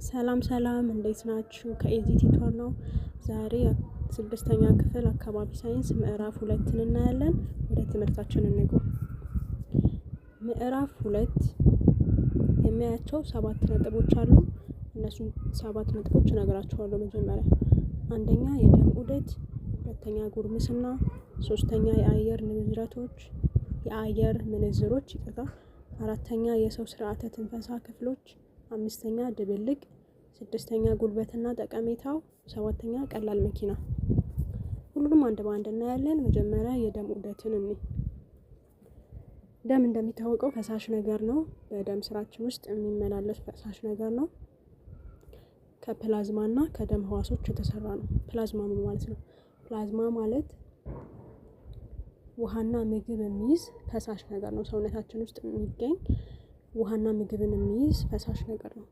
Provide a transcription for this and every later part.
ሰላም ሰላም፣ እንዴት ናችሁ? ከ Easy Tutor ነው። ዛሬ ስድስተኛ ክፍል አካባቢ ሳይንስ ምዕራፍ 2ን እናያለን። ወደ ትምህርታችን እንግባ። ምዕራፍ 2 የሚያያቸው 7 ነጥቦች አሉ። እነሱን 7 ነጥቦች እነግራችኋለሁ። መጀመሪያ አንደኛ የደም ዑደት፣ ሁለተኛ ጉርምስና፣ ሶስተኛ የአየር ንዝረቶች የአየር ምንዝሮች ይቅርታ፣ አራተኛ የሰው ስርዓተ ትንፈሳ ክፍሎች፣ አምስተኛ ድብልቅ፣ ስድስተኛ ጉልበትና ጠቀሜታው፣ ሰባተኛ ቀላል መኪና። ሁሉንም አንድ በአንድ እናያለን። መጀመሪያ የደም ዑደትን እንይ። ደም እንደሚታወቀው ፈሳሽ ነገር ነው። በደም ስራችን ውስጥ የሚመላለስ ፈሳሽ ነገር ነው። ከፕላዝማ እና ከደም ህዋሶች የተሰራ ነው። ፕላዝማ ምን ማለት ነው? ፕላዝማ ማለት ውሃና ምግብ የሚይዝ ፈሳሽ ነገር ነው። ሰውነታችን ውስጥ የሚገኝ ውሃና ምግብን የሚይዝ ፈሳሽ ነገር ነው።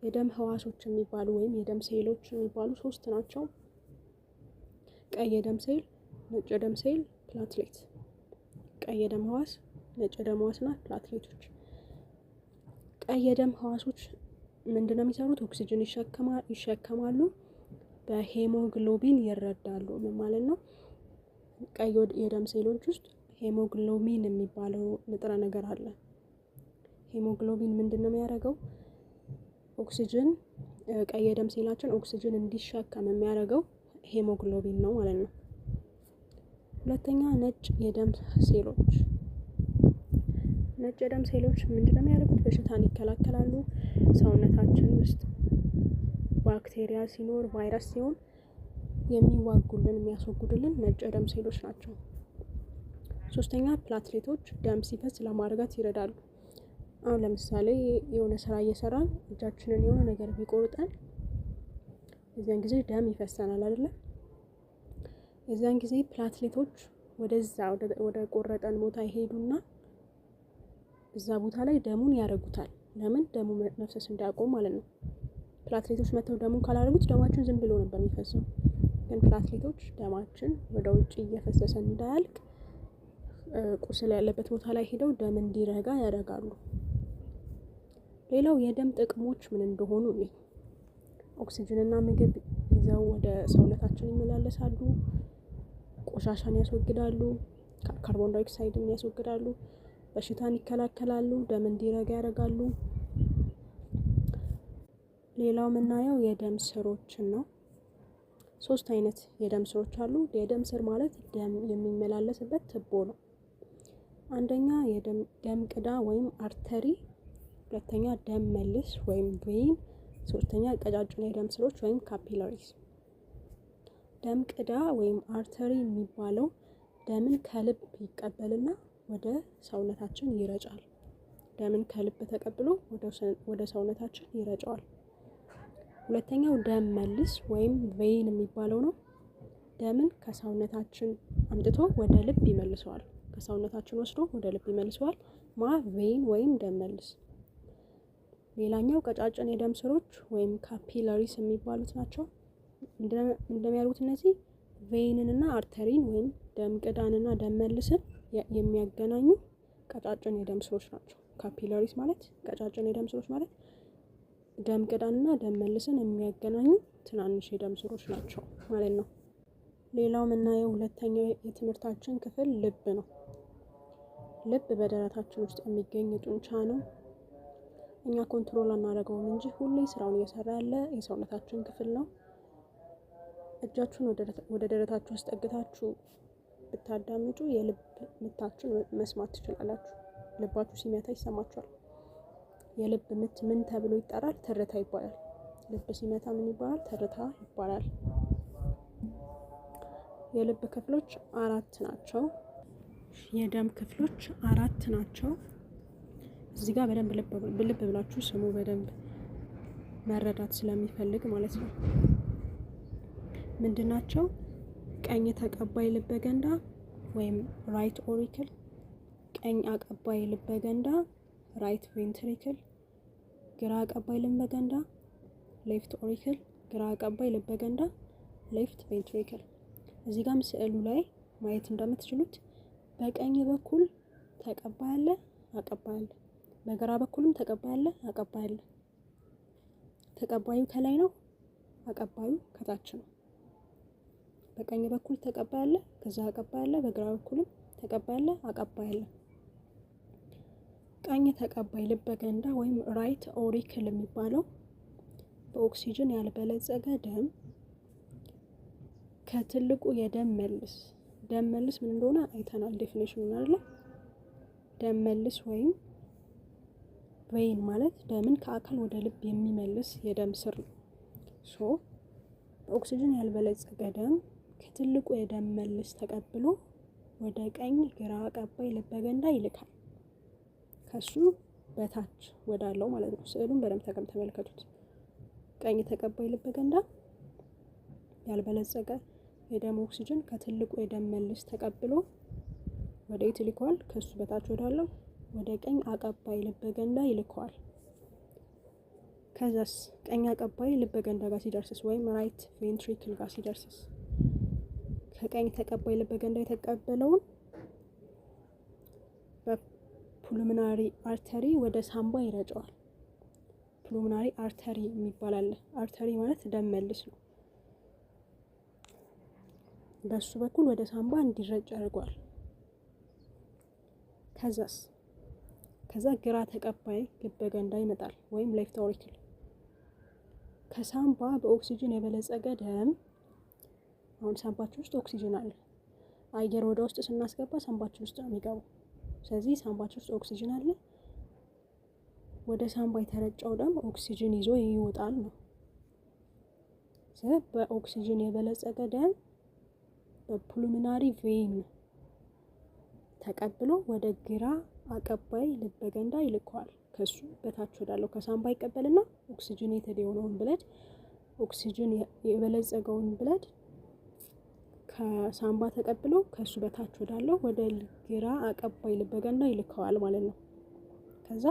የደም ህዋሶች የሚባሉ ወይም የደም ሴሎች የሚባሉ 3 ናቸው። ቀይ የደም ሴል፣ ነጭ የደም ሴል፣ platelet። ቀይ የደም ህዋስ፣ ነጭ የደም ህዋስ እና platelet ኦች። ቀይ የደም ህዋሶች ምንድነው የሚሰሩት? ኦክሲጅን ይሸከማሉ፣ በሄሞግሎቢን ይረዳሉ። ምን ማለት ነው? ቀይ የደም ሴሎች ውስጥ ሄሞግሎቢን የሚባለው ንጥረ ነገር አለ። ሄሞግሎቢን ምንድነው የሚያደርገው? ኦክሲጅን ቀይ የደም ሴላችን ኦክሲጅን እንዲሸከም የሚያደርገው ሄሞግሎቢን ነው ማለት ነው። ሁለተኛ ነጭ የደም ሴሎች። ነጭ የደም ሴሎች ምንድነው የሚያደርጉት? በሽታን ይከላከላሉ። ሰውነታችን ውስጥ ባክቴሪያ ሲኖር፣ ቫይረስ ሲሆን የሚዋጉልን የሚያስወግዱልን ነጭ የደም ሴሎች ናቸው። ሶስተኛ platelet ኦች ደም ሲፈስ ለማርጋት ይረዳሉ። አሁን ለምሳሌ የሆነ ስራ እየሰራን እጃችንን የሆነ ነገር ቢቆርጠን የዚያን ጊዜ ደም ይፈሰናል አይደለ? የዚያን ጊዜ platelet ኦች ወደዛ ወደ ቆረጠን ቦታ ይሄዱና እዛ ቦታ ላይ ደሙን ያረጉታል። ለምን? ደሙ መፍሰስ እንዲያቆም ማለት ነው። platelet ኦች መጥተው ደሙን ካላረጉት ደማችን ዝም ብሎ ነበር የሚፈሰው። ግን platelet ኦች ደማችን ወደ ውጭ እየፈሰሰ እንዳያልቅ ቁስል ያለበት ቦታ ላይ ሄደው ደም እንዲረጋ ያደርጋሉ። ሌላው የደም ጥቅሞች ምን እንደሆኑ እኔ ኦክሲጅንና ምግብ ይዘው ወደ ሰውነታችን ይመላለሳሉ። ቆሻሻን ያስወግዳሉ፣ ካርቦን ዳይኦክሳይድን ያስወግዳሉ፣ በሽታን ይከላከላሉ፣ ደም እንዲረጋ ያደርጋሉ። ሌላው የምናየው የደም ስሮችን ነው። 3 አይነት የደም ስሮች አሉ። የደም ስር ማለት ደም የሚመላለስበት ትቦ ነው። አንደኛ የደም ቅዳ ወይም artery፣ ሁለተኛ ደም መልስ ወይም vein፣ ሶስተኛ ቀጫጭን የደም ስሮች ወይም capillaries። ደም ቅዳ ወይም artery የሚባለው ደምን ከልብ ይቀበልና ወደ ሰውነታችን ይረጫል። ደምን ከልብ ተቀብሎ ወደ ሰውነታችን ይረጨዋል። ሁለተኛው ደም መልስ ወይም vein የሚባለው ነው። ደምን ከሰውነታችን አምጥቶ ወደ ልብ ይመልሰዋል። ከሰውነታችን ወስዶ ወደ ልብ ይመልሰዋል። Vein ወይም ደም መልስ። ሌላኛው ቀጫጭን የደም ስሮች ወይም capillaries የሚባሉት ናቸው። እንደሚያደርጉት እነዚህ vein ንና artery ን ወይም ደም ቅዳንና ደም መልስን የሚያገናኙ ቀጫጭን የደም ስሮች ናቸው። Capillaries ማለት ቀጫጭን የደም ስሮች ማለት ደም ቅዳንና ደም መልስን የሚያገናኙ ትናንሽ የደም ስሮች ናቸው ማለት ነው። ሌላው የምናየው ሁለተኛው የትምህርታችን ክፍል ልብ ነው። ልብ በደረታችን ውስጥ የሚገኝ ጡንቻ ነው። እኛ control አናደርገውም እንጂ ሁሌ ስራውን እየሰራ ያለ የሰውነታችን ክፍል ነው። እጃችሁን ወደ ደረታችሁ አስጠግታችሁ ብታዳምጡ የልብ ምታችሁን መስማት ትችላላችሁ። ልባችሁ ሲመታ ይሰማችኋል። የልብ ምት ምን ተብሎ ይጠራል? ትርታ ይባላል። ልብ ሲመታ ምን ይባላል? ትርታ ይባላል። የልብ ክፍሎች 4 ናቸው። የደም ክፍሎች 4 ናቸው። እዚህ ጋር በደንብ ልብ ብላችሁ ስሙ፣ በደንብ መረዳት ስለሚፈልግ ማለት ነው። ምንድናቸው? ቀኝ ተቀባይ ልበ ገንዳ ወይም right auricle፣ ቀኝ አቀባይ ልበ ገንዳ right ventricle፣ ግራ አቀባይ ልበ ገንዳ left auricle፣ ግራ አቀባይ ልበ ገንዳ left ventricle። እዚህ ጋርም ስዕሉ ላይ ማየት እንደምትችሉት በቀኝ በኩል ተቀባይ አለ፣ አቀባይ አለ። በግራ በኩልም ተቀባይ አለ፣ አቀባይ አለ። ተቀባዩ ከላይ ነው፣ አቀባዩ ከታች ነው። በቀኝ በኩል ተቀባይ አለ፣ ከዛ አቀባይ አለ። በግራ በኩልም ተቀባይ አለ፣ አቀባይ አለ። ቀኝ ተቀባይ ልበ ገንዳ ወይም right auricle የሚባለው በኦክሲጅን ያልበለጸገ ደም ከትልቁ የደም መልስ፣ ደም መልስ ምን እንደሆነ አይተናል፣ definition ኑን አይደለ? ደም መልስ ወይም vein ማለት ደምን ከአካል ወደ ልብ የሚመልስ የደም ስር ነው። So በኦክሲጅን ያልበለጸገ ደም ከትልቁ የደም መልስ ተቀብሎ ወደ ቀኝ ግራ አቀባይ ልበ ገንዳ ይልካል። ከሱ በታች ወዳለው ማለት ነው። ስዕሉን በደንብ ተመልከቱት። ቀኝ ተቀባይ ልበ ገንዳ ያልበለጸገ የደም ኦክሲጅን ከትልቁ የደም መልስ ተቀብሎ ወደ የት ይልከዋል? ከሱ በታች ወዳለው ወደ ቀኝ አቀባይ ልበ ገንዳ ይልከዋል። ከዛስ ቀኝ አቀባይ ልበ ገንዳ ጋር ሲደርስስ ወይም right ventricle ጋር ሲደርስስ ከቀኝ ተቀባይ ልበ ገንዳ የተቀበለውን በ pulmonary artery ወደ ሳምባ ይረጨዋል። Pulmonary artery የሚባል አለ። Artery ማለት ደም መልስ ነው። በሱ በኩል ወደ ሳምባ እንዲረጭ ያደርገዋል። ከዛስ ከዛ ግራ ተቀባይ ልበ ገንዳ ይመጣል ወይም left auricle። ከሳምባ በኦክሲጅን የበለጸገ ደም፣ አሁን ሳምባችን ውስጥ ኦክሲጅን አለ። አየር ወደ ውስጥ ስናስገባ ሳምባችን ውስጥ ነው የሚገባው። ስለዚህ ሳምባችን ውስጥ ኦክሲጅን አለ። ወደ ሳምባ የተረጨው ደም ኦክሲጅን ይዞ ይወጣል ነው። ስለዚህ በኦክሲጅን የበለጸገ ደም በ pulmonary vein ተቀብሎ ወደ ግራ አቀባይ ልበ ገንዳ ይልከዋል። ከሱ በታች ወዳለው ከሳምባ ይቀበልና oxygenated የሆነውን blood፣ ኦክሲጅን የበለጸገውን blood ከሳምባ ተቀብሎ ከሱ በታች ወዳለው ወደ ግራ አቀባይ ልበ ገንዳ ይልከዋል ማለት ነው። ከዛ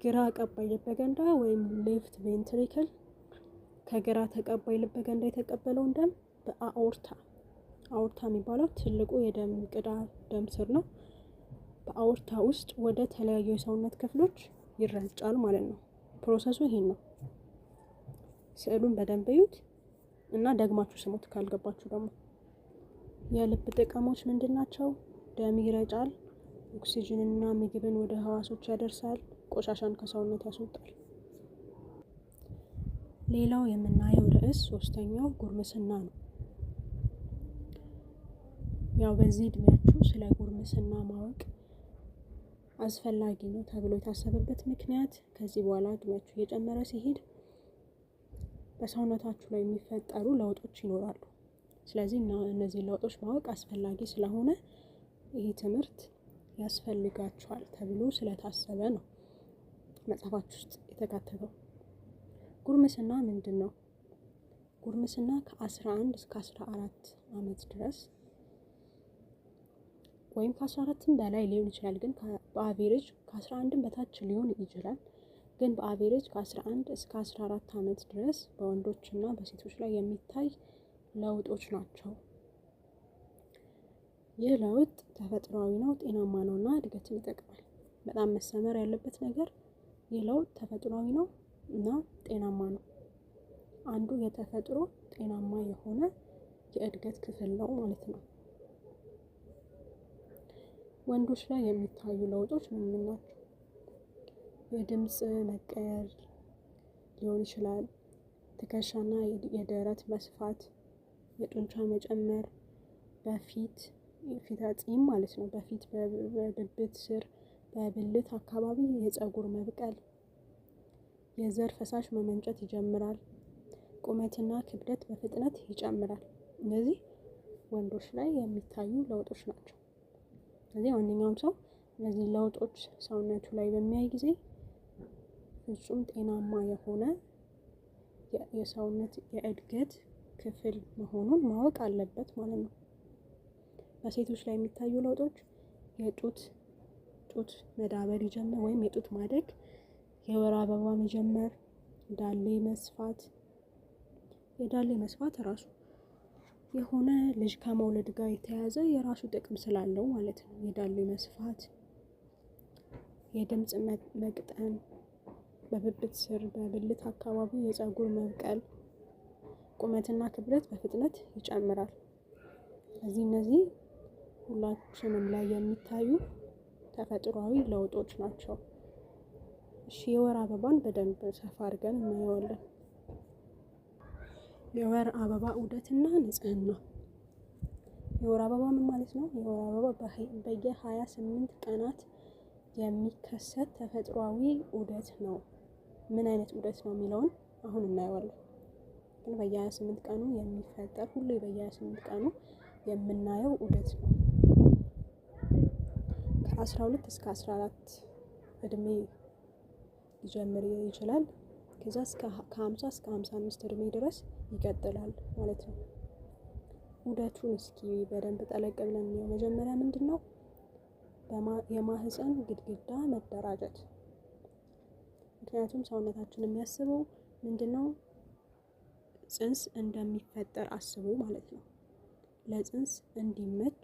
ግራ አቀባይ ልበ ገንዳ ወይም left ventricle ከግራ ተቀባይ ልበ ገንዳ የተቀበለውን ደም በ aorta፣ aorta የሚባለው ትልቁ የደም ቅዳ ደም ስር ነው። በ aorta ውስጥ ወደ ተለያዩ የሰውነት ክፍሎች ይረጫል ማለት ነው። Process ኡ ይሄን ነው። ስዕሉን በደንብ እዩት እና ደግማችሁ ስሙት ካልገባችሁ ደግሞ። የልብ ጥቅሞች ምንድን ናቸው? ደም ይረጫል፣ ኦክሲጅንና ምግብን ወደ ህዋሶች ያደርሳል፣ ቆሻሻን ከሰውነት ያስወጣል። ሌላው የምናየው ርዕስ ሶስተኛው ጉርምስና ነው። ያው በዚህ እድሜያችሁ ስለ ጉርምስና ማወቅ አስፈላጊ ነው ተብሎ የታሰበበት ምክንያት ከዚህ በኋላ እድሜያችሁ እየጨመረ ሲሄድ በሰውነታችሁ ላይ የሚፈጠሩ ለውጦች ይኖራሉ። ስለዚህ እነዚህ ለውጦች ማወቅ አስፈላጊ ስለሆነ ይህ ትምህርት ያስፈልጋችኋል ተብሎ ስለታሰበ ነው መጽሐፋችሁ ውስጥ የተካተተው። ጉርምስና ምንድን ነው? ጉርምስና ከ11 እስከ 14 ዓመት ድረስ ወይም ከ14ም በላይ ሊሆን ይችላል፣ ግን በ average ከ11ም በታች ሊሆን ይችላል። ግን በ average ከ11 እስከ 14 ዓመት ድረስ በወንዶች እና በሴቶች ላይ የሚታይ ለውጦች ናቸው። ይህ ለውጥ ተፈጥሯዊ ነው፣ ጤናማ ነው እና እድገትን ይጠቅማል። በጣም መሰመር ያለበት ነገር ይህ ለውጥ ተፈጥሯዊ ነው እና ጤናማ ነው። አንዱ የተፈጥሮ ጤናማ የሆነ የእድገት ክፍል ነው ማለት ነው። ወንዶች ላይ የሚታዩ ለውጦች ምን ምን ናቸው? የድምፅ መቀየር ሊሆን ይችላል። ትከሻና የደረት መስፋት፣ የጡንቻ መጨመር፣ በፊት ፊት ጺም ማለት ነው። በፊት በብብት ስር በብልት አካባቢ የፀጉር መብቀል፣ የዘር ፈሳሽ መመንጨት ይጀምራል። ቁመትና ክብደት በፍጥነት ይጨምራል። እነዚህ ወንዶች ላይ የሚታዩ ለውጦች ናቸው። ስለዚህ ማንኛውም ሰው እነዚህ ለውጦች ሰውነቱ ላይ በሚያይ ጊዜ ፍጹም ጤናማ የሆነ የሰውነት የእድገት ክፍል መሆኑን ማወቅ አለበት ማለት ነው። በሴቶች ላይ የሚታዩ ለውጦች የጡት ጡት መዳበር ይጀምር ወይም የጡት ማደግ፣ የወር አበባ መጀመር፣ ዳሌ መስፋት። የዳሌ መስፋት ራሱ የሆነ ልጅ ከመውለድ ጋር የተያያዘ የራሱ ጥቅም ስላለው ማለት ነው። የዳሌ መስፋት፣ የድምፅ መቅጠን፣ በብብት ስር፣ በብልት አካባቢ የፀጉር መብቀል፣ ቁመትና ክብደት በፍጥነት ይጨምራል። እነዚህ ሁላችንም ላይ የሚታዩ ተፈጥሯዊ ለውጦች ናቸው። እሺ፣ የወር አበባን በደንብ ሰፋ አድርገን እናየዋለን። የወር አበባ ዑደትና ንጽህና። የወር አበባ ምን ማለት ነው? የወር አበባ በየ28 ቀናት የሚከሰት ተፈጥሯዊ ዑደት ነው። ምን አይነት ዑደት ነው የሚለውን አሁን እናየዋለን። ግን በየ28 ቀኑ የሚፈጠር፣ ሁሌ በየ28 ቀኑ የምናየው ዑደት ነው። ከ12 እስከ 14 እድሜ ሊጀምር ይችላል። ከዛ እስከ ከ50 እስከ 55 እድሜ ድረስ ይቀጥላል ማለት ነው። ዑደቱን እስኪ በደንብ ጠለቅ ብለን እንየው። መጀመሪያ ምንድን ነው? የማህፀን ግድግዳ መደራጀት። ምክንያቱም ሰውነታችን የሚያስበው ምንድን ነው? ጽንስ እንደሚፈጠር አስቦ ማለት ነው። ለጽንስ እንዲመች፣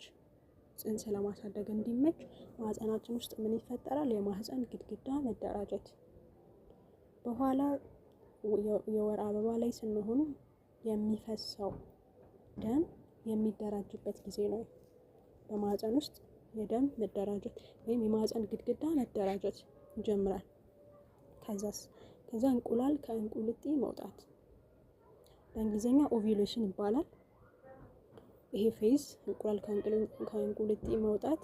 ጽንስ ለማሳደግ እንዲመች ማህፀናችን ውስጥ ምን ይፈጠራል? የማህፀን ግድግዳ መደራጀት። በኋላ የወር አበባ ላይ ስንሆን የሚፈሰው ደም የሚደራጅበት ጊዜ ነው። በማህፀን ውስጥ የደም መደራጀት ወይም የማህፀን ግድግዳ መደራጀት ይጀምራል። ከዛስ? ከዛ እንቁላል ከእንቁልጢ መውጣት፣ በእንግሊዝኛ ovulation ይባላል። ይሄ phase እንቁላል ከእንቁልጢ መውጣት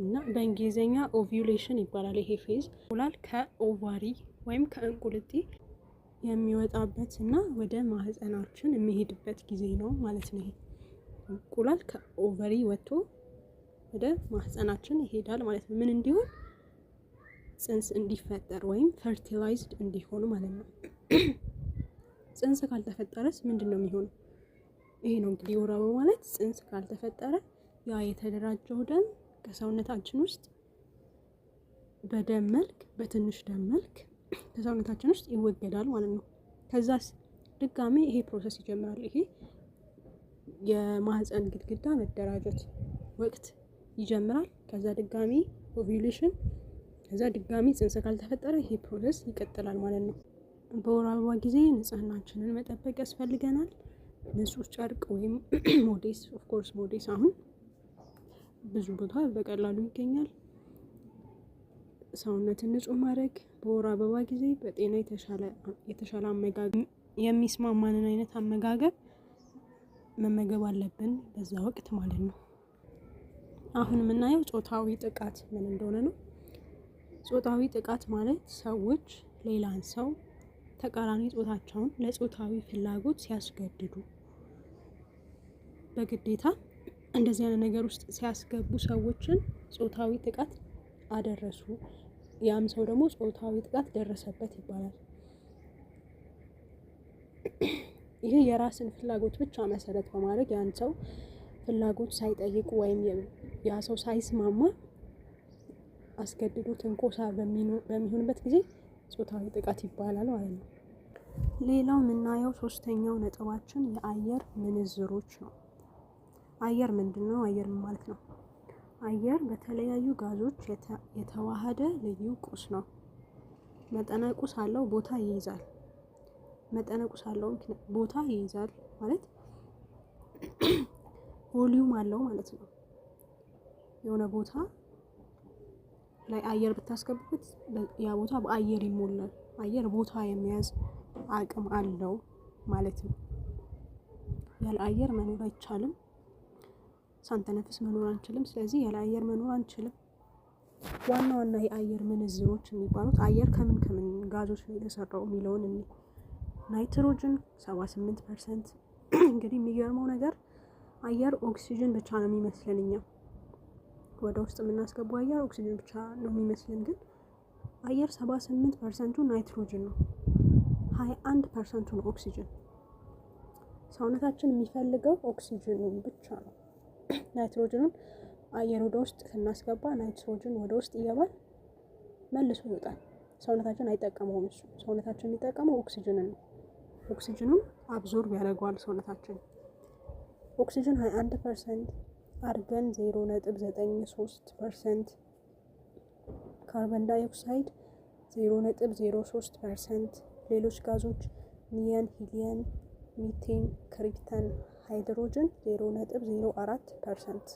እና በእንግሊዝኛ ovulation ይባላል። ይሄ phase እንቁላል ከ ovary ወይም ከእንቁልጢ የሚወጣበት እና ወደ ማህፀናችን የሚሄድበት ጊዜ ነው ማለት ነው። ይሄ እንቁላል ከ ovary ወጥቶ ወደ ማህፀናችን ይሄዳል ማለት ነው። ምን እንዲሆን? ጽንስ እንዲፈጠር ወይም fertilized እንዲሆን ማለት ነው። ጽንስ ካልተፈጠረስ ምንድን ነው የሚሆነው? ይሄ ነው እንግዲህ የወር አበባ ማለት። ጽንስ ካልተፈጠረ ያ የተደራጀው ደም ከሰውነታችን ውስጥ በደም መልክ፣ በትንሽ ደም መልክ ከሰውነታችን ውስጥ ይወገዳል ማለት ነው። ከዛስ? ድጋሜ ይሄ process ይጀምራል። ይሄ የማህፀን ግድግዳ መደራጀት ወቅት ይጀምራል። ከዛ ድጋሚ ovulation፣ ከዛ ድጋሚ ጽንስ ካልተፈጠረ ይሄ process ይቀጥላል ማለት ነው። በወር አበባ ጊዜ ንጽህናችንን መጠበቅ ያስፈልገናል። ንጹህ ጨርቅ ወይም ሞዴስ፣ of course ሞዴስ አሁን ብዙ ቦታ በቀላሉ ይገኛል። ሰውነትን ንጹህ ማድረግ፣ በወር አበባ ጊዜ በጤና የተሻለ አመጋገብ፣ የሚስማማንን አይነት አመጋገብ መመገብ አለብን በዛ ወቅት ማለት ነው። አሁን የምናየው ጾታዊ ጥቃት ምን እንደሆነ ነው። ጾታዊ ጥቃት ማለት ሰዎች ሌላን ሰው፣ ተቃራኒ ጾታቸውን ለጾታዊ ፍላጎት ሲያስገድዱ፣ በግዴታ እንደዚህ አይነት ነገር ውስጥ ሲያስገቡ ሰዎችን ጾታዊ ጥቃት አደረሱ። ያም ሰው ደግሞ ጾታዊ ጥቃት ደረሰበት ይባላል። ይህ የራስን ፍላጎት ብቻ መሰረት በማድረግ፣ ያን ሰው ፍላጎት ሳይጠይቁ ወይም ያ ሰው ሳይስማማ አስገድዶ ትንኮሳ በሚሆንበት ጊዜ ጾታዊ ጥቃት ይባላል ማለት ነው። ሌላው የምናየው ሶስተኛው ነጥባችን የአየር ምንዝሮች ነው። አየር ምንድን ነው? አየር ምን ማለት ነው? አየር በተለያዩ ጋዞች የተዋሃደ ልዩ ቁስ ነው። መጠነ ቁስ አለው፣ ቦታ ይይዛል። መጠነ ቁስ አለው፣ ቦታ ይይዛል ማለት volume አለው ማለት ነው። የሆነ ቦታ ላይ አየር ብታስገቡበት ያ ቦታ በአየር ይሞላል። አየር ቦታ የመያዝ አቅም አለው ማለት ነው። ያለ አየር መኖር አይቻልም። ሳንተነፍስ መኖር አንችልም። ስለዚህ ያለ አየር መኖር አንችልም። ዋና ዋና የአየር ምንዝሮች የሚባሉት፣ አየር ከምን ከምን ጋዞች ነው የተሰራው የሚለውን እኒ ናይትሮጅን 78%። እንግዲህ የሚገርመው ነገር አየር ኦክሲጅን ብቻ ነው የሚመስለን፣ እኛ ወደ ውስጥ የምናስገባው አየር ኦክሲጅን ብቻ ነው የሚመስለን፣ ግን አየር 78 ፐርሰንቱ ናይትሮጅን ነው፣ 21 ፐርሰንቱ ነው ኦክሲጅን። ሰውነታችን የሚፈልገው ኦክሲጅኑን ብቻ ነው። ናይትሮጅኑን አየር ወደ ውስጥ ስናስገባ ናይትሮጅን ወደ ውስጥ ይገባል፣ መልሶ ይወጣል። ሰውነታችን አይጠቀመውም። እሱ ሰውነታችን የሚጠቀመው ኦክሲጅንን ነው። ኦክሲጅኑን absorb ያደርገዋል ሰውነታችን። ኦክሲጅን 21%፣ አርገን 0.93%፣ ካርበን ዳይኦክሳይድ 0.03%፣ ሌሎች ጋዞች ኒየን፣ ሂሊየም፣ ሚቴን፣ ክሪፕተን፣ ሃይድሮጅን 0.04%።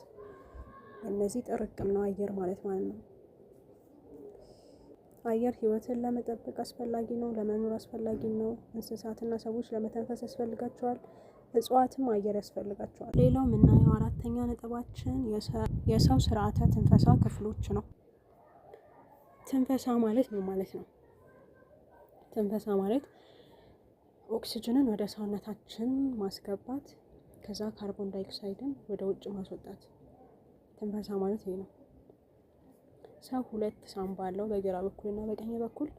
እነዚህ ጥርቅም ነው አየር ማለት ማለት ነው። አየር ህይወትን ለመጠበቅ አስፈላጊ ነው፣ ለመኖር አስፈላጊ ነው። እንስሳትና ሰዎች ለመተንፈስ ያስፈልጋቸዋል። እጽዋትም አየር ያስፈልጋቸዋል። ሌላው የምናየው አራተኛ ነጥባችን የሰው ስርዓተ ትንፈሳ ክፍሎች ነው። ትንፈሳ ማለት ምን ማለት ነው? ትንፈሳ ማለት ኦክሲጅንን ወደ ሰውነታችን ማስገባት፣ ከዛ ካርቦን ዳይኦክሳይድን ወደ ውጭ ማስወጣት። ትንፈሳ ማለት ይሄ ነው። ሰው ሁለት ሳምባ አለው፣ በግራ በኩልና በቀኝ በኩል።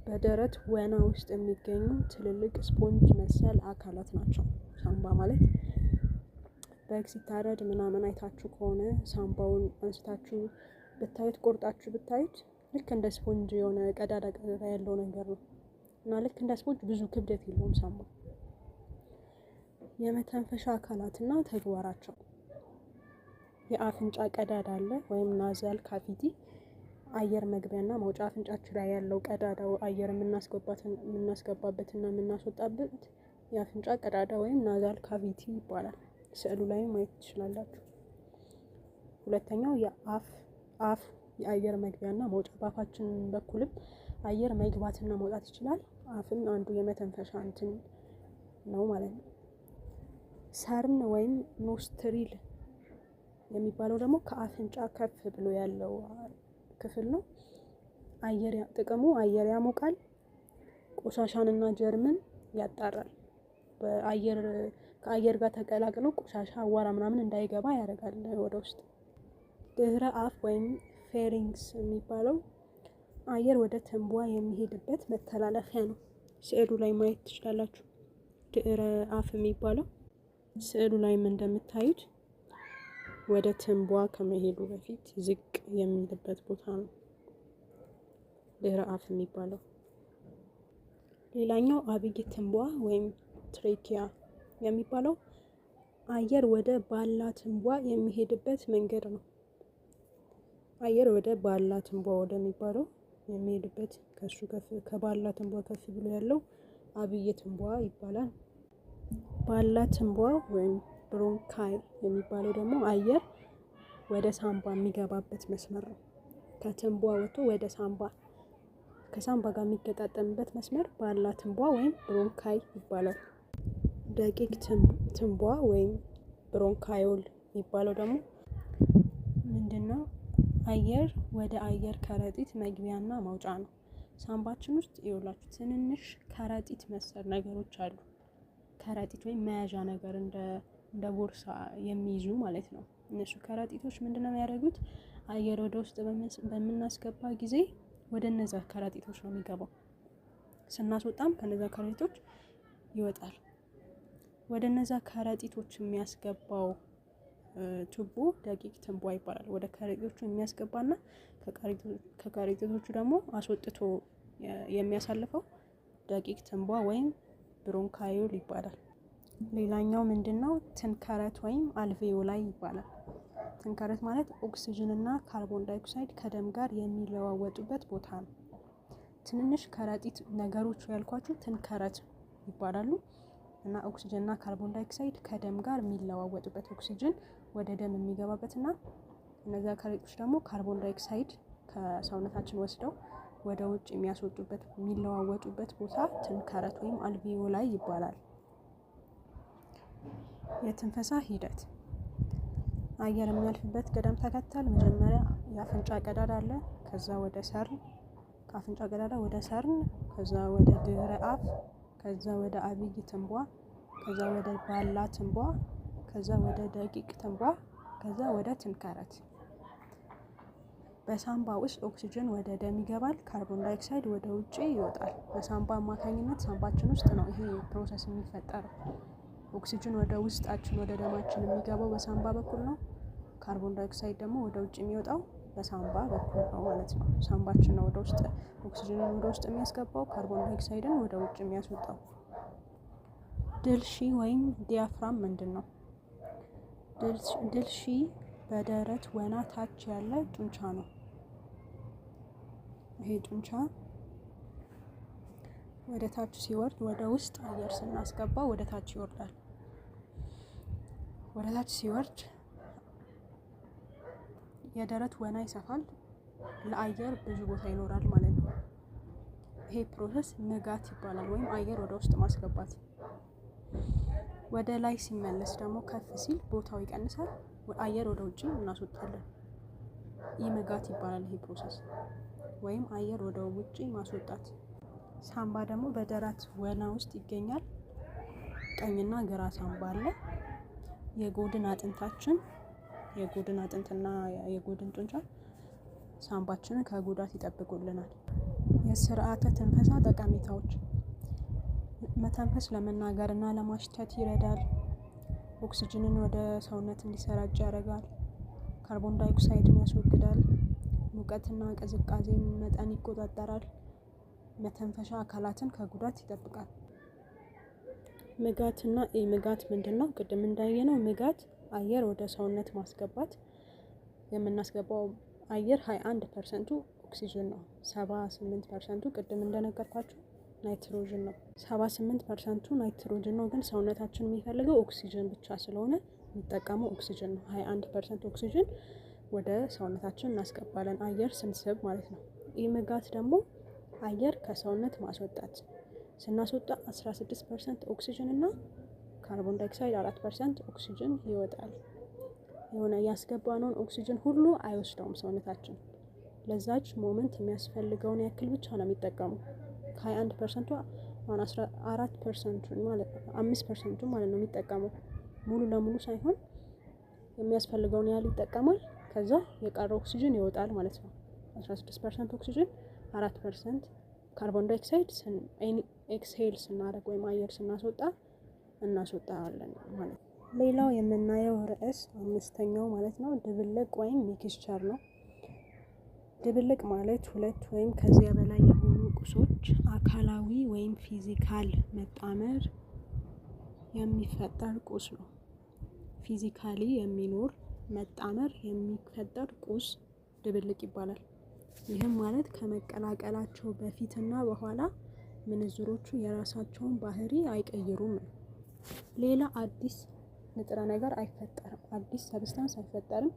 በደረት ወና ውስጥ የሚገኙ ትልልቅ ስፖንጅ መሰል አካላት ናቸው። ሳምባ ማለት በግ ሲታረድ ምናምን አይታችሁ ከሆነ ሳምባውን አንስታችሁ ብታዩት፣ ቆርጣችሁ ብታዩት ልክ እንደ ስፖንጅ የሆነ ቀዳዳ ቀዳዳ ያለው ነገር ነው እና ልክ እንደ ስፖንጅ ብዙ ክብደት የለውም ሳምባ። የመተንፈሻ አካላትና ተግባራቸው፦ የአፍንጫ ቀዳዳ አለ ወይም nasal cavity፣ አየር መግቢያና መውጫ። አፍንጫችን ላይ ያለው ቀዳዳው አየር የምናስገባበትና የምናስወጣበት የአፍንጫ ቀዳዳ ወይም nasal cavity ይባላል። ስዕሉ ላይ ማየት ትችላላችሁ። ሁለተኛው የአፍ፣ አፍ የአየር መግቢያና መውጫ፣ በአፋችን በኩልም አየር መግባትና መውጣት ይችላል። አፍም አንዱ የመተንፈሻ እንትን ነው ማለት ነው። ሰርን ወይም nostril የሚባለው ደግሞ ከአፍንጫ ከፍ ብሎ ያለው ክፍል ነው። አየር ጥቅሙ አየር ያሞቃል፣ ቆሻሻንና ጀርምን ያጣራል። በአየር ከአየር ጋር ተቀላቅሎ ቆሻሻ፣ አዋራ ምናምን እንዳይገባ ያደርጋል ወደ ውስጥ። ድህረ አፍ ወይም pharynx የሚባለው አየር ወደ ትንቧ የሚሄድበት መተላለፊያ ነው። ስዕሉ ላይ ማየት ትችላላችሁ። ድህረ አፍ የሚባለው ስዕሉ ላይም እንደምታዩት ወደ ትንቧ ከመሄዱ በፊት ዝቅ የሚልበት ቦታ ነው ድህረ አፍ የሚባለው። ሌላኛው አብይ ትንቧ ወይም trachea የሚባለው አየር ወደ ባላ ትንቧ የሚሄድበት መንገድ ነው። አየር ወደ ባላ ትንቧ ወደሚባለው የሚሄድበት፣ ከሱ ከፍ ከባላ ትንቧ ከፍ ብሎ ያለው አብይ ትንቧ ይባላል። ባላ ትንቧ ወይም bronchi የሚባለው ደግሞ አየር ወደ ሳምባ የሚገባበት መስመር ነው። ከትንቧ ወጥቶ ወደ ሳምባ፣ ከሳምባ ጋር የሚገጣጠምበት መስመር ባላ ትንቧ ወይም bronchi ይባላል። ደቂቅ ትንቧ ወይም bronchiole የሚባለው ደግሞ ምንድነው? አየር ወደ አየር ከረጢት መግቢያና መውጫ ነው። ሳምባችን ውስጥ ይኸውላችሁ ትንንሽ ከረጢት መሰል ነገሮች አሉ። ከረጢት ወይም መያዣ ነገር፣ እንደ ቦርሳ የሚይዙ ማለት ነው። እነሱ ከረጢቶች ምንድነው የሚያደርጉት? አየር ወደ ውስጥ በምናስገባ ጊዜ ወደ እነዛ ከረጢቶች ነው የሚገባው። ስናስወጣም ከነዛ ከረጢቶች ይወጣል። ወደ እነዛ ከረጢቶች የሚያስገባው ቱቦ ደቂቅ ትንቧ ይባላል። ወደ ከረጢቶቹ የሚያስገባና ከከረጢቶቹ ደግሞ አስወጥቶ የሚያሳልፈው ደቂቅ ትንቧ ወይም bronchiole ይባላል። ሌላኛው ምንድነው? ትንከረት ወይም alveoli ይባላል። ትንከረት ማለት ኦክሲጅን እና ካርቦን ዳይኦክሳይድ ከደም ጋር የሚለዋወጡበት ቦታ ነው። ትንንሽ ከረጢት ነገሮቹ ያልኳችሁ ትንከረት ይባላሉ። እና ኦክሲጅን እና ካርቦን ዳይኦክሳይድ ከደም ጋር የሚለዋወጡበት፣ ኦክሲጅን ወደ ደም የሚገባበት እና እነዚያ ከረጢቶች ደግሞ ካርቦን ዳይኦክሳይድ ከሰውነታችን ወስደው ወደ ውጭ የሚያስወጡበት፣ የሚለዋወጡበት ቦታ ትንከረት ወይም alveoli ይባላል። የትንፈሳ ሂደት፣ አየር የሚያልፍበት ቅደም ተከተል መጀመሪያ የአፍንጫ ቀዳዳ አለ። ከዛ ወደ ሰርን፣ ከአፍንጫ ቀዳዳ ወደ ሰርን፣ ከዛ ወደ ድህረ አፍ፣ ከዛ ወደ አብይ ትንቧ፣ ከዛ ወደ ባላ ትንቧ፣ ከዛ ወደ ደቂቅ ትንቧ፣ ከዛ ወደ ትንከረት። በሳምባ ውስጥ ኦክሲጅን ወደ ደም ይገባል፣ ካርቦን ዳይኦክሳይድ ወደ ውጭ ይወጣል። በሳምባ አማካኝነት ሳምባችን ውስጥ ነው ይሄ process የሚፈጠረው። ኦክሲጅን ወደ ውስጣችን ወደ ደማችን የሚገባው በሳምባ በኩል ነው። ካርቦን ዳይኦክሳይድ ደግሞ ወደ ውጭ የሚወጣው በሳምባ በኩል ነው ማለት ነው። ሳምባችን ነው ወደ ውስጥ ኦክሲጅንን ወደ ውስጥ የሚያስገባው፣ ካርቦን ዳይኦክሳይድን ወደ ውጭ የሚያስወጣው። ድልሺ ወይም diaphragm ምንድን ነው? ድልሺ በደረት ወና ታች ያለ ጡንቻ ነው። ይሄ ጡንቻ ወደ ታች ሲወርድ ወደ ውስጥ አየር ስናስገባ ወደ ታች ይወርዳል። ወደ ታች ሲወርድ የደረት ወና ይሰፋል፣ ለአየር ብዙ ቦታ ይኖራል ማለት ነው። ይሄ process ምጋት ይባላል፣ ወይም አየር ወደ ውስጥ ማስገባት። ወደ ላይ ሲመለስ ደግሞ ከፍ ሲል ቦታው ይቀንሳል፣ አየር ወደ ውጭ እናስወጣለን። ኢምጋት ይባላል ይሄ process፣ ወይም አየር ወደ ውጭ ማስወጣት። ሳምባ ደግሞ በደረት ወና ውስጥ ይገኛል። ቀኝና ግራ ሳምባ አለ። የጎድን አጥንታችን፣ የጎድን አጥንትና የጎድን ጡንቻ ሳምባችንን ከጉዳት ይጠብቁልናል። የስርዓተ ትንፈሳ ጠቀሜታዎች፦ መተንፈስ ለመናገርና ለማሽተት ይረዳል። ኦክስጅንን ወደ ሰውነት እንዲሰራጭ ያደርጋል። ካርቦን ዳይኦክሳይድን ያስወግዳል። ሙቀትና ቅዝቃዜን መጠን ይቆጣጠራል። መተንፈሻ አካላትን ከጉዳት ይጠብቃል። ምጋትና ኢምጋት ምንድን ነው? ቅድም እንዳየነው ምጋት አየር ወደ ሰውነት ማስገባት፣ የምናስገባው አየር 21% ኡ ኦክሲጅን ነው። 78% ኡ ቅድም እንደነገርኳችሁ ናይትሮጅን ነው። 78% ኡ ናይትሮጅን ነው፣ ግን ሰውነታችን የሚፈልገው ኦክሲጅን ብቻ ስለሆነ የሚጠቀመው ኦክሲጅን ነው። 21% ኦክሲጅን ወደ ሰውነታችን እናስገባለን አየር ስንስብ ማለት ነው። ኢምጋት ደግሞ አየር ከሰውነት ማስወጣት፣ ስናስወጣ 16% ኦክሲጅን እና ካርቦን ዳይኦክሳይድ 4% ኦክሲጅን ይወጣል። የሆነ ያስገባነውን ኦክሲጅን ሁሉ አይወስደውም ሰውነታችን። ለዛች moment የሚያስፈልገውን ያክል ብቻ ነው የሚጠቀመው። ከ21% ኡ አሁን 4% ኡን ማለት፣ 5% ኡ ማለት ነው የሚጠቀመው። ሙሉ ለሙሉ ሳይሆን የሚያስፈልገውን ያህል ይጠቀማል። ከዛ የቀረው ኦክሲጅን ይወጣል ማለት ነው። 16% ኦክሲጅን፣ 4% ካርቦን ዳይኦክሳይድ exhale ስናደርግ ወይም አየር ስናስወጣ እናስወጣለን ማለት ነው። ሌላው የምናየው ርዕስ አምስተኛው ማለት ነው ድብልቅ ወይም mixture ነው። ድብልቅ ማለት ሁለት ወይም ከዚያ በላይ የሆኑ ቁሶች አካላዊ ወይም physical መጣመር የሚፈጠር ቁስ ነው። Physically የሚኖር መጣመር የሚፈጠር ቁስ ድብልቅ ይባላል። ይህም ማለት ከመቀላቀላቸው በፊትና በኋላ ምንዝሮቹ የራሳቸውን ባህሪ አይቀይሩም ነው። ሌላ አዲስ ንጥረ ነገር አይፈጠርም። አዲስ substance አይፈጠርም።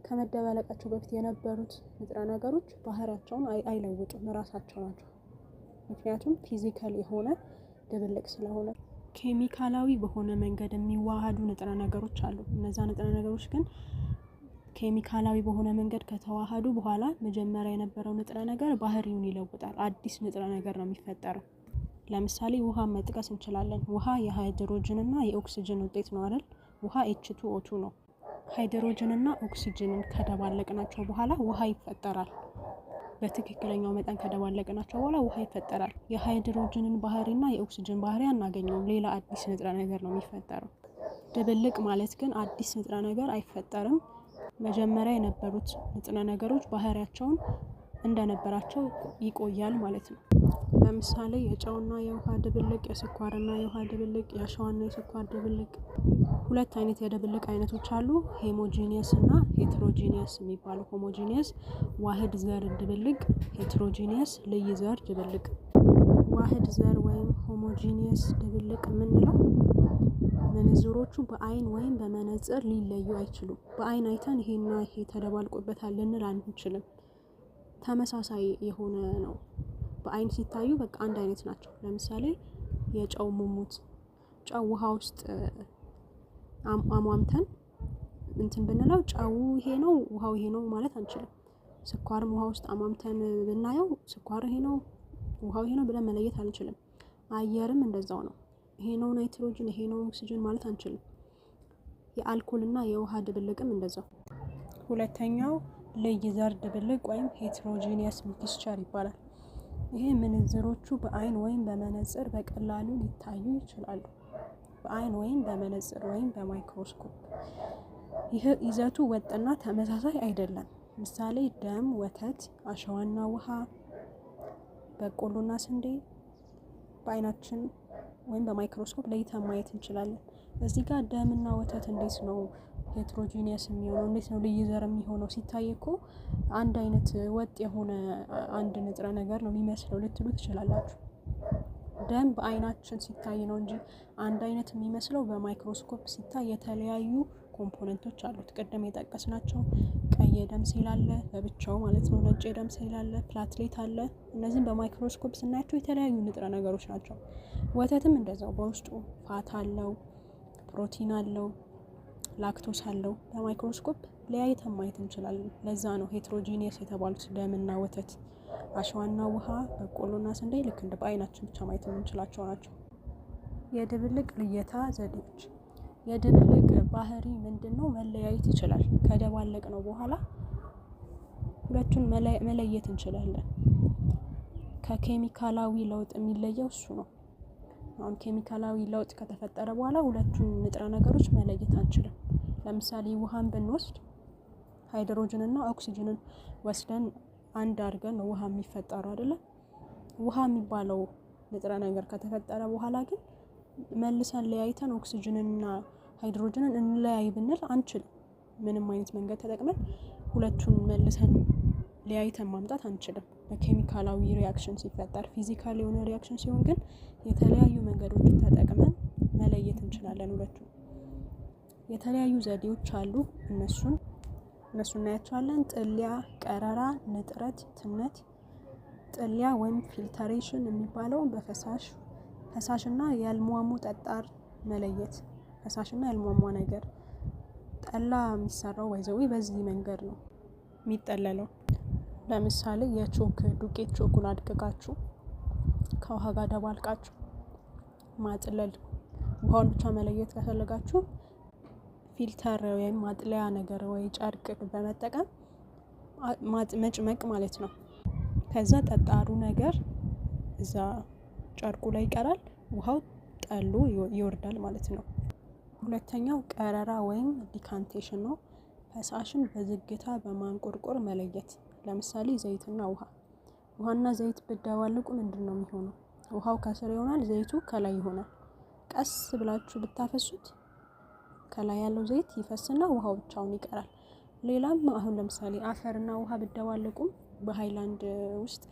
ከመደባለቃቸው በፊት የነበሩት ንጥረ ነገሮች ባህሪያቸውን አይለውጡም፣ ራሳቸው ናቸው። ምክንያቱም physical የሆነ ድብልቅ ስለሆነ። ኬሚካላዊ በሆነ መንገድ የሚዋሃዱ ንጥረ ነገሮች አሉ። እነዛ ንጥረ ነገሮች ግን ኬሚካላዊ በሆነ መንገድ ከተዋሃዱ በኋላ መጀመሪያ የነበረው ንጥረ ነገር ባህሪውን ይለውጣል። አዲስ ንጥረ ነገር ነው የሚፈጠረው። ለምሳሌ ውሃ መጥቀስ እንችላለን። ውሃ የሃይድሮጅን እና የኦክስጅን ውጤት ነው አይደል? ውሃ H2O2 ነው። ሃይድሮጅን እና ኦክስጅንን ከደባለቅናቸው በኋላ ውሃ ይፈጠራል። በትክክለኛው መጠን ከደባለቅናቸው በኋላ ውሃ ይፈጠራል። የሃይድሮጅንን ባህሪና የኦክስጅን ባህሪ አናገኘውም። ሌላ አዲስ ንጥረ ነገር ነው የሚፈጠረው። ድብልቅ ማለት ግን አዲስ ንጥረ ነገር አይፈጠርም። መጀመሪያ የነበሩት ንጥረ ነገሮች ባህሪያቸውን እንደነበራቸው ይቆያል ማለት ነው። ለምሳሌ የጨውና የውሃ ድብልቅ፣ የስኳርና የውሃ ድብልቅ፣ የአሸዋና የስኳር ድብልቅ። ሁለት አይነት የድብልቅ አይነቶች አሉ። Homogeneous እና heterogeneous የሚባሉ። Homogeneous ዋህድ ዘር ድብልቅ፣ heterogeneous ልይ ዘር ድብልቅ። ዋህድ ዘር ወይም homogeneous ድብልቅ የምንለው ምንዝሮቹ በአይን ወይም በመነጽር ሊለዩ አይችሉም። በአይን አይተን ይሄና ይሄ ተደባልቆበታል ልንል አንችልም። ተመሳሳይ የሆነ ነው። በአይን ሲታዩ በቃ አንድ አይነት ናቸው። ለምሳሌ የጨው ሙሙት፣ ጨው ውሃ ውስጥ አሟምተን እንትን ብንለው ጨው ይሄ ነው፣ ውሃው ይሄ ነው ማለት አንችልም። ስኳርም ውሃ ውስጥ አሟምተን ብናየው ስኳር ይሄ ነው፣ ውሃው ይሄ ነው ብለን መለየት አንችልም። አየርም እንደዛው ነው። ይሄ ነው ናይትሮጅን፣ ይሄ ነው ኦክሲጅን ማለት አንችልም። የአልኮል እና የውሃ ድብልቅም እንደዛው። ሁለተኛው ልይ ዘር ድብልቅ ወይም heterogeneous mixture ይባላል። ይሄ ምንዝሮቹ በአይን ወይም በመነጽር በቀላሉ ሊታዩ ይችላሉ። በአይን ወይም በመነጽር ወይም በማይክሮስኮፕ። ይህ ይዘቱ ወጥና ተመሳሳይ አይደለም። ምሳሌ ደም፣ ወተት፣ አሸዋና ውሃ፣ በቆሎና ስንዴ በአይናችን ወይም በማይክሮስኮፕ ለይተን ማየት እንችላለን። እዚህ ጋር ደምና ወተት እንዴት ነው heterogeneous የሚሆነው? እንዴት ነው ልይ ዘር የሚሆነው? ሲታይ እኮ አንድ አይነት ወጥ የሆነ አንድ ንጥረ ነገር ነው የሚመስለው ልትሉ ትችላላችሁ። ደም በአይናችን ሲታይ ነው እንጂ አንድ አይነት የሚመስለው በማይክሮስኮፕ ሲታይ የተለያዩ component ኦች አሉት። ቅድም የጠቀስናቸው ቀይ የደም ሴል አለ ለብቻው ማለት ነው። ነጭ የደም ሴል አለ፣ platelet አለ። እነዚህም በማይክሮስኮፕ ስናያቸው የተለያዩ ንጥረ ነገሮች ናቸው። ወተትም እንደዛው በውስጡ fat አለው፣ ፕሮቲን አለው፣ ላክቶስ አለው። በማይክሮስኮፕ ለያይተን ማየት እንችላለን። ለዛ ነው heterogeneous የተባሉት ደምና ወተት። አሸዋና ውሃ፣ በቆሎና ስንዴ ልክ እንደ በአይናችን ብቻ ማየት የምንችላቸው ናቸው። የድብልቅ ልየታ ዘዴዎች። የድብልቅ ባህሪ ምንድን ነው? መለያየት ይችላል። ከደባለቅነው በኋላ ሁለቱን መለየት እንችላለን። ከኬሚካላዊ ለውጥ የሚለየው እሱ ነው። አሁን ኬሚካላዊ ለውጥ ከተፈጠረ በኋላ ሁለቱን ንጥረ ነገሮች መለየት አንችልም። ለምሳሌ ውሃን ብንወስድ ሃይድሮጅንና ኦክሲጅንን ወስደን አንድ አድርገን ነው ውሃ የሚፈጠረው አይደለ? ውሃ የሚባለው ንጥረ ነገር ከተፈጠረ በኋላ ግን መልሰን ለያይተን ኦክሲጅንንና ሃይድሮጅንን እንለያይ ብንል አንችልም። ምንም አይነት መንገድ ተጠቅመን ሁለቱን መልሰን ለያይተን ማምጣት አንችልም። በኬሚካላዊ reaction ሲፈጠር፣ physical የሆነ reaction ሲሆን ግን የተለያዩ መንገዶችን ተጠቅመን መለየት እንችላለን ሁለቱን። የተለያዩ ዘዴዎች አሉ። እነሱ እናያቸዋለን። ጥሊያ፣ ቀረራ፣ ንጥረት፣ ትነት። ጥሊያ ወይም filtration የሚባለው በፈሳሽ ፈሳሽና ያልሟሙ ጠጣር መለየት፣ ፈሳሽና ያልሟሟ ነገር። ጠላ የሚሰራው ባይዘዌ በዚህ መንገድ ነው የሚጠለለው። ለምሳሌ የቾክ ዱቄት ቾኩን አድቅቃችሁ ከውሃ ጋር ደባልቃችሁ ማጥለል፣ ውሃውን ብቻ መለየት ከፈለጋችሁ filter ወይም ማጥለያ ነገር ወይ ጨርቅ በመጠቀም መጭመቅ ማለት ነው። ከዛ ጠጣሩ ነገር እዛ ጨርቁ ላይ ይቀራል፣ ውሃው ጠሎ ይወርዳል ማለት ነው። ሁለተኛው ቀረራ ወይም decantation ነው። ፈሳሽን በዝግታ በማንቆርቆር መለየት። ለምሳሌ ዘይትና ውሃ። ውሃና ዘይት ብደባልቁ ምንድን ነው የሚሆነው? ውሃው ከስር ይሆናል፣ ዘይቱ ከላይ ይሆናል። ቀስ ብላችሁ ብታፈሱት ከላይ ያለው ዘይት ይፈስና ውሃው ብቻውን ይቀራል። ሌላም አሁን ለምሳሌ አፈርና ውሃ ብደባልቁም በሃይላንድ ውስጥ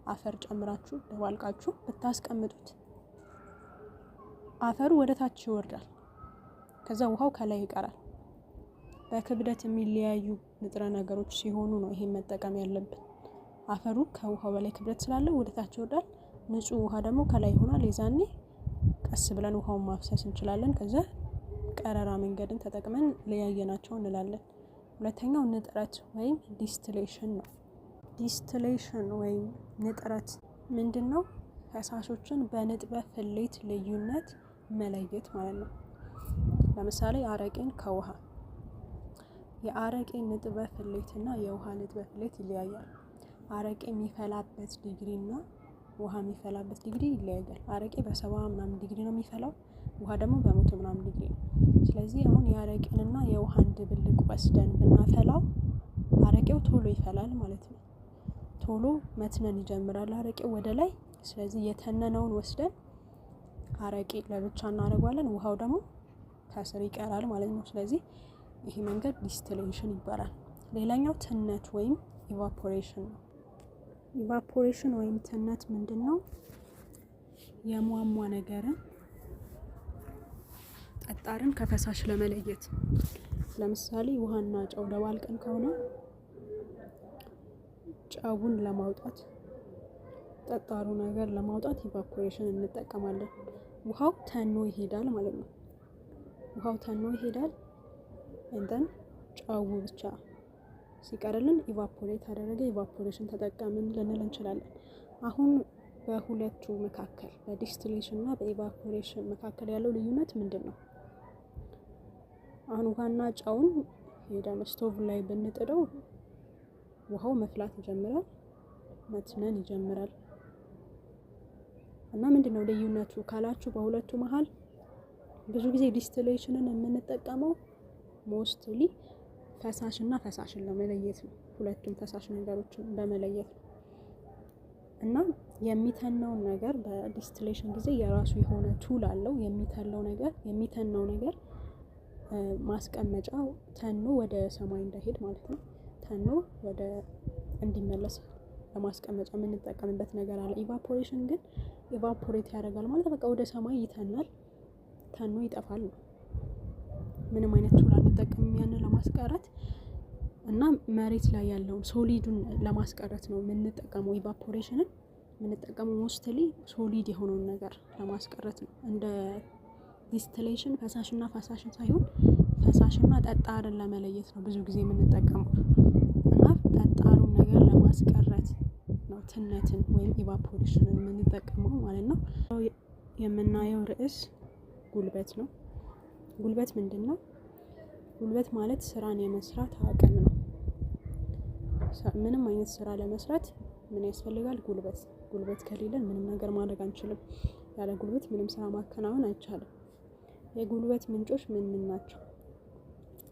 አፈር ጨምራችሁ ደባልቃችሁ ብታስቀምጡት አፈሩ ወደ ታች ይወርዳል። ከዛ ውሃው ከላይ ይቀራል። በክብደት የሚለያዩ ንጥረ ነገሮች ሲሆኑ ነው ይሄን መጠቀም ያለብን። አፈሩ ከውሃው በላይ ክብደት ስላለው ወደ ታች ይወርዳል። ንጹህ ውሃ ደግሞ ከላይ ይሆናል። የዛኔ ቀስ ብለን ውሃውን ማፍሰስ እንችላለን። ከዛ ቀረራ መንገድን ተጠቅመን ለያየናቸው እንላለን። ሁለተኛው ንጥረት ወይም distillation ነው። Distillation ወይም ንጥረት ምንድን ነው? ፈሳሾችን በንጥበ ፍሌት ልዩነት መለየት ማለት ነው። ለምሳሌ አረቄን ከውሃ፣ የአረቄ ንጥበ ፍሌት እና የውሃ ንጥበ ፍሌት ይለያያል። አረቄ የሚፈላበት ዲግሪ እና ውሃ የሚፈላበት ዲግሪ ይለያያል። አረቄ በ70 ምናምን ዲግሪ ነው የሚፈላው፣ ውሃ ደግሞ በ100 ምናምን ዲግሪ ነው። ስለዚህ አሁን የአረቄንና የውሃን ድብልቅ ወስደን ብናፈላው አረቄው ቶሎ ይፈላል ማለት ነው። ቶሎ መትነን ይጀምራል አረቄው ወደ ላይ። ስለዚህ የተነነውን ወስደን አረቄ ለብቻ እናደርገዋለን፣ ውሃው ደግሞ ከስር ይቀራል ማለት ነው። ስለዚህ ይሄ መንገድ distillation ይባላል። ሌላኛው ትነት ወይም evaporation ነው። Evaporation ወይም ትነት ምንድን ነው? የሟሟ ነገርን ጠጣርን ከፈሳሽ ለመለየት። ለምሳሌ ውሃና ጨው ደባልቀን ከሆነ ጨውን ለማውጣት፣ ጠጣሩ ነገር ለማውጣት evaporation እንጠቀማለን። ውሃው ተኖ ይሄዳል ማለት ነው። ውሃው ተኖ ይሄዳል። And then ጨው ብቻ ሲቀርልን evaporate አደረገ፣ evaporation ተጠቀምን ልንል እንችላለን። አሁን በሁለቱ መካከል በ distillation እና በ evaporation መካከል ያለው ልዩነት ምንድን ነው? አሁን ውሃና ጨውን ሄደን ስቶቭ ላይ ብንጥደው ውሃው መፍላት ይጀምራል፣ መትነን ይጀምራል። እና ምንድን ነው ልዩነቱ ካላችሁ በሁለቱ መሀል ብዙ ጊዜ distillation ን የምንጠቀመው mostly ፈሳሽና ፈሳሽን ለመለየት ነው። ሁለቱም ፈሳሽ ነገሮችን በመለየት ነው። እና የሚተነውን ነገር በ distillation ጊዜ የራሱ የሆነ tool አለው። የሚተነው ነገር ማስቀመጫው ተኖ ወደ ሰማይ እንዳይሄድ ማለት ነው። ተኖ ወደ እንዲመለስ ለማስቀመጫ የምንጠቀምበት ነገር አለ። Evaporation ግን Evaporate ያደርጋል ማለት በቃ ወደ ሰማይ ይተናል፣ ተኖ ይጠፋል ነው። ምንም አይነት tool አንጠቀምም ያንን ለማስቀረት እና መሬት ላይ ያለውን solid ኡን ለማስቀረት ነው የምንጠቀመው። Evaporation ን የምንጠቀመው mostly solid የሆነውን ነገር ለማስቀረት ነው። እንደ distillation ፈሳሽና ፈሳሽን ሳይሆን ፈሳሽና ጠጣርን ለመለየት ነው ብዙ ጊዜ የምንጠቀመው እና ጠጣሩን ነገር ለማስቀረት ነው ትነትን ወይም evaporation ን የምንጠቀመው ማለት ነው። የምናየው ርዕስ ጉልበት ነው። ጉልበት ምንድን ነው? ጉልበት ማለት ስራን የመስራት አቅም ነው። ምንም አይነት ስራ ለመስራት ምን ያስፈልጋል? ጉልበት። ጉልበት ከሌለን ምንም ነገር ማድረግ አንችልም። ያለ ጉልበት ምንም ስራ ማከናወን አይቻልም። የጉልበት ምንጮች ምን ምን ናቸው?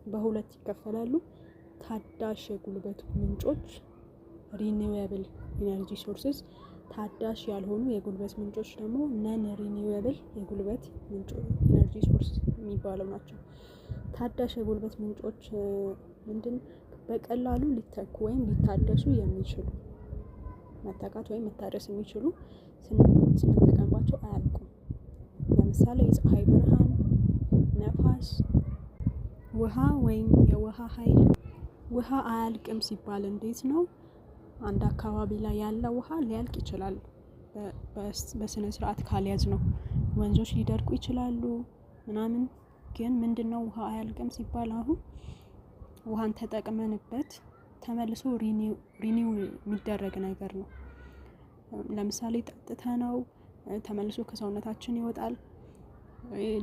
በሁለት ይከፈላሉ። ታዳሽ የጉልበት ምንጮች renewable energy sources፣ ታዳሽ ያልሆኑ የጉልበት ምንጮች ደግሞ non renewable የጉልበት ምንጮ energy source የሚባለው ናቸው። ታዳሽ የጉልበት ምንጮች ምንድን? በቀላሉ ሊተኩ ወይም ሊታደሱ የሚችሉ፣ መተካት ወይም መታደስ የሚችሉ፣ ስንጠቀምባቸው አያልቁም። ለምሳሌ የፀሐይ ብርሃን፣ ነፋስ፣ ውሃ ወይም የውሃ ኃይል። ውሃ አያልቅም ሲባል እንዴት ነው? አንድ አካባቢ ላይ ያለ ውሃ ሊያልቅ ይችላል በስነ ስርዓት ካልያዝነው። ወንዞች ሊደርቁ ይችላሉ ምናምን። ግን ምንድነው ውሃ አያልቅም ሲባል? አሁን ውሃን ተጠቅመንበት ተመልሶ renew የሚደረግ ነገር ነው። ለምሳሌ ጠጥተነው ተመልሶ ከሰውነታችን ይወጣል።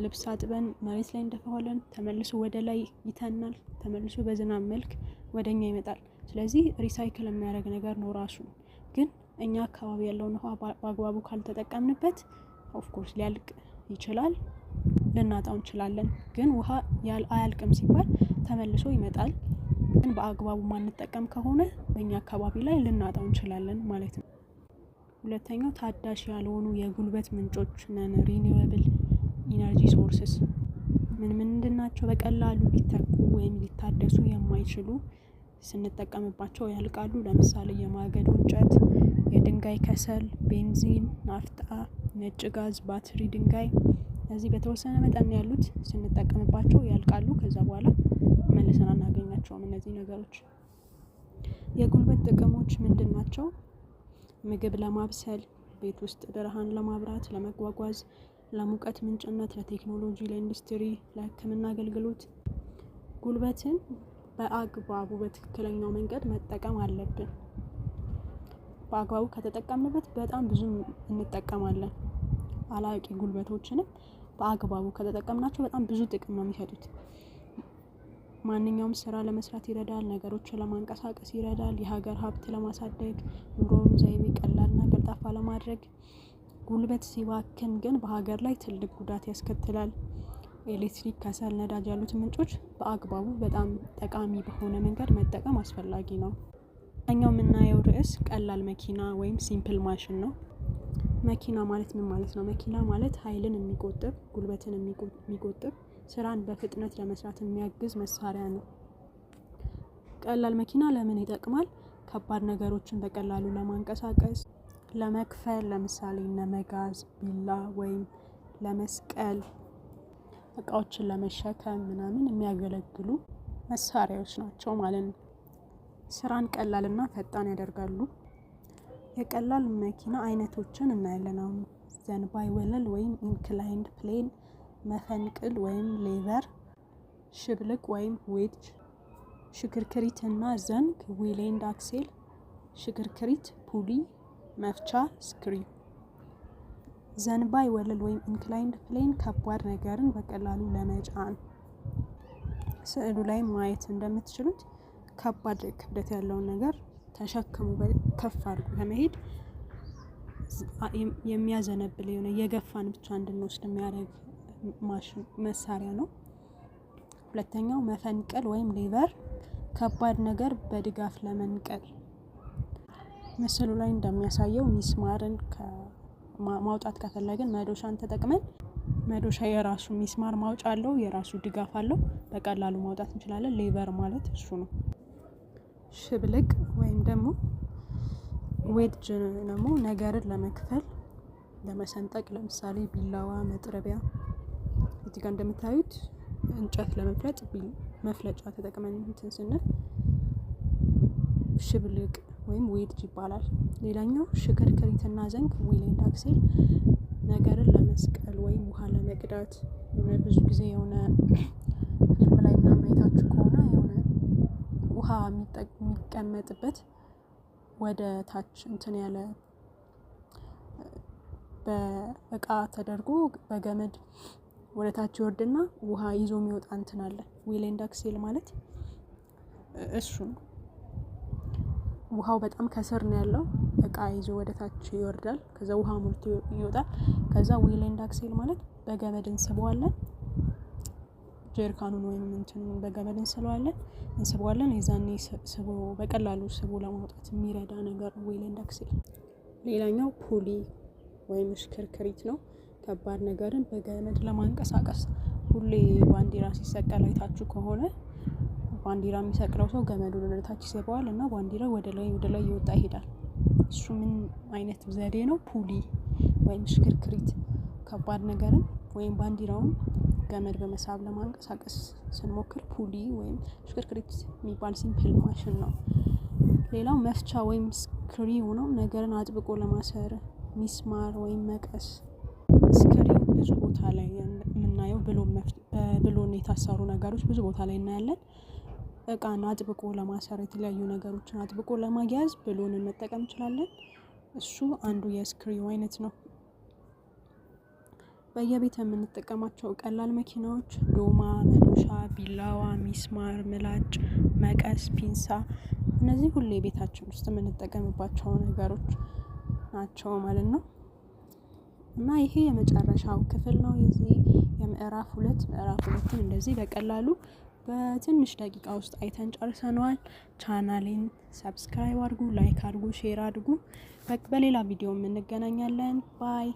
ልብስ አጥበን መሬት ላይ እንደፋዋለን፣ ተመልሶ ወደ ላይ ይተናል፣ ተመልሶ በዝናብ መልክ ወደ እኛ ይመጣል። ስለዚህ recycle የሚያደርግ ነገር ነው ራሱ። ግን እኛ አካባቢ ያለውን ውሃ በአግባቡ ካልተጠቀምንበት of course ሊያልቅ ይችላል፣ ልናጣው እንችላለን። ግን ውሃ አያልቅም ሲባል ተመልሶ ይመጣል። ግን በአግባቡ ማንጠቀም ከሆነ በእኛ አካባቢ ላይ ልናጣው እንችላለን ማለት ነው። ሁለተኛው ታዳሽ ያልሆኑ የጉልበት ምንጮች non renewable energy sources ምን ምንድን ናቸው? በቀላሉ ሊተኩ ወይም ሊታደሱ የማይችሉ፣ ስንጠቀምባቸው ያልቃሉ። ለምሳሌ የማገዶ እንጨት፣ የድንጋይ ከሰል፣ ቤንዚን፣ ናፍጣ፣ ነጭ ጋዝ፣ ባትሪ፣ ድንጋይ። እነዚህ በተወሰነ መጠን ያሉት ስንጠቀምባቸው ያልቃሉ። ከዛ በኋላ መልሰን አናገኛቸውም እነዚህ ነገሮች። የጉልበት ጥቅሞች ምንድን ናቸው? ምግብ ለማብሰል፣ ቤት ውስጥ ብርሃን ለማብራት፣ ለመጓጓዝ፣ ለሙቀት ምንጭነት፣ ለቴክኖሎጂ፣ ለኢንዱስትሪ፣ ለሕክምና አገልግሎት። ጉልበትን በአግባቡ በትክክለኛው መንገድ መጠቀም አለብን። በአግባቡ ከተጠቀምንበት በጣም ብዙ እንጠቀማለን። አላቂ ጉልበቶችንም በአግባቡ ከተጠቀምናቸው በጣም ብዙ ጥቅም ነው የሚሰጡት። ማንኛውም ስራ ለመስራት ይረዳል። ነገሮችን ለማንቀሳቀስ ይረዳል። የሀገር ሀብት ለማሳደግ፣ ኑሮውን ዘይቤ ቀላልና ቀልጣፋ ለማድረግ። ጉልበት ሲባክን ግን በሀገር ላይ ትልቅ ጉዳት ያስከትላል። ኤሌክትሪክ፣ ከሰል፣ ነዳጅ ያሉትን ምንጮች በአግባቡ በጣም ጠቃሚ በሆነ መንገድ መጠቀም አስፈላጊ ነው። ኛው የምናየው ርዕስ ቀላል መኪና ወይም simple machine ነው። መኪና ማለት ምን ማለት ነው? መኪና ማለት ኃይልን የሚቆጥብ፣ ጉልበትን የሚቆጥብ፣ ስራን በፍጥነት ለመስራት የሚያግዝ መሳሪያ ነው። ቀላል መኪና ለምን ይጠቅማል? ከባድ ነገሮችን በቀላሉ ለማንቀሳቀስ፣ ለመክፈል፣ ለምሳሌ እነ መጋዝ፣ ቢላ ወይም ለመስቀል፣ እቃዎችን ለመሸከም ምናምን የሚያገለግሉ መሳሪያዎች ናቸው ማለት ነው። ስራን ቀላልና ፈጣን ያደርጋሉ። የቀላል መኪና አይነቶችን እናያለን። አሁን ዘንባይ ወለል ወይም inclined plane፣ መፈንቅል ወይም lever፣ ሽብልቅ ወይም wedge፣ ሽክርክሪት እና ዘንግ wheel and axle፣ ሽክርክሪት pulley፣ መፍቻ screw። ዘንባይ ወለል ወይም inclined plane ከባድ ነገርን በቀላሉ ለመጫን፣ ስዕሉ ላይ ማየት እንደምትችሉት ከባድ ክብደት ያለውን ነገር ተሸክሞ ከፍ አድርጎ ለመሄድ የሚያዘነብል፣ የሆነ የገፋን ብቻ እንድንወስድ የሚያደርግ ማሽን መሳሪያ ነው። ሁለተኛው መፈንቅል ወይም lever ከባድ ነገር በድጋፍ ለመንቀል፣ ምስሉ ላይ እንደሚያሳየው ሚስማርን ማውጣት ከፈለግን መዶሻን ተጠቅመን፣ መዶሻ የራሱ ሚስማር ማውጫ አለው፣ የራሱ ድጋፍ አለው። በቀላሉ ማውጣት እንችላለን። Lever ማለት እሱ ነው። ሽብልቅ ወይም ደግሞ wedge ደግሞ ነገርን ለመክፈል ለመሰንጠቅ ለምሳሌ ቢላዋ፣ መጥረቢያ። እዚህ ጋር እንደምታዩት እንጨት ለመፍለጥ መፍለጫ ተጠቅመን እንትን ስንል ሽብልቅ ወይም wedge ይባላል። ሌላኛው ሽክርክሪትና ዘንግ wheel and axle ነገርን ለመስቀል ወይም ውሃ ለመቅዳት፣ የሆነ ብዙ ጊዜ የሆነ ፊልም ላይ ምናምን አይታችሁ ከሆነ የሆነ ውሃ የሚቀመጥበት ወደ ታች እንትን ያለ በእቃ ተደርጎ በገመድ ወደ ታች ይወርድና ውሃ ይዞ የሚወጣ እንትን አለ። Wheel and axle ማለት እሱ ነው። ውሃው በጣም ከስር ነው ያለው። እቃ ይዞ ወደ ታች ይወርዳል። ከዛ ውሃ ሞልቶ ይወጣል። ከዛ wheel and axle ማለት በገመድ እንስበዋለን። ጀሪካኑን ወይም እንትኑን በገመድ እንስበዋለን። የዛኔ ስቦ በቀላሉ ስቦ ለማውጣት የሚረዳ ነገር wheel and axle። ሌላኛው pulley ወይም ሽክርክሪት ነው። ከባድ ነገርን በገመድ ለማንቀሳቀስ፣ ሁሌ ባንዲራ ሲሰቀል አይታችሁ ከሆነ ባንዲራ የሚሰቅለው ሰው ገመዱን ወደ ታች ይስበዋል እና ባንዲራው ወደ ላይ ወደ ላይ እየወጣ ይሄዳል። እሱ ምን አይነት ዘዴ ነው? Pulley ወይም ሽክርክሪት፣ ከባድ ነገርን ወይም ባንዲራውን ገመድ በመሳብ ለማንቀሳቀስ ስንሞክር pulley ወይም ሽክርክሪት የሚባል simple machine ነው። ሌላው መፍቻ ወይም screw ነው። ነገርን አጥብቆ ለማሰር ሚስማር ወይም መቀስ። Screw ብዙ ቦታ ላይ የምናየው፣ በብሎን የታሰሩ ነገሮች ብዙ ቦታ ላይ እናያለን። እቃን አጥብቆ ለማሰር፣ የተለያዩ ነገሮችን አጥብቆ ለማያያዝ ብሎንን መጠቀም እንችላለን። እሱ አንዱ የ screw አይነት ነው። በየቤት የምንጠቀማቸው ቀላል መኪናዎች ዶማ፣ መዶሻ፣ ቢላዋ፣ ሚስማር፣ ምላጭ፣ መቀስ፣ ፒንሳ፣ እነዚህ ሁሌ ቤታችን ውስጥ የምንጠቀምባቸው ነገሮች ናቸው ማለት ነው። እና ይሄ የመጨረሻው ክፍል ነው የዚህ የምዕራፍ 2። ምዕራፍ 2ን እንደዚህ በቀላሉ በትንሽ ደቂቃ ውስጥ አይተን ጨርሰነዋል። ቻናሌን subscribe አድርጉ፣ like አድርጉ፣ share አድርጉ። በሌላ ቪዲዮ እንገናኛለን። Bye።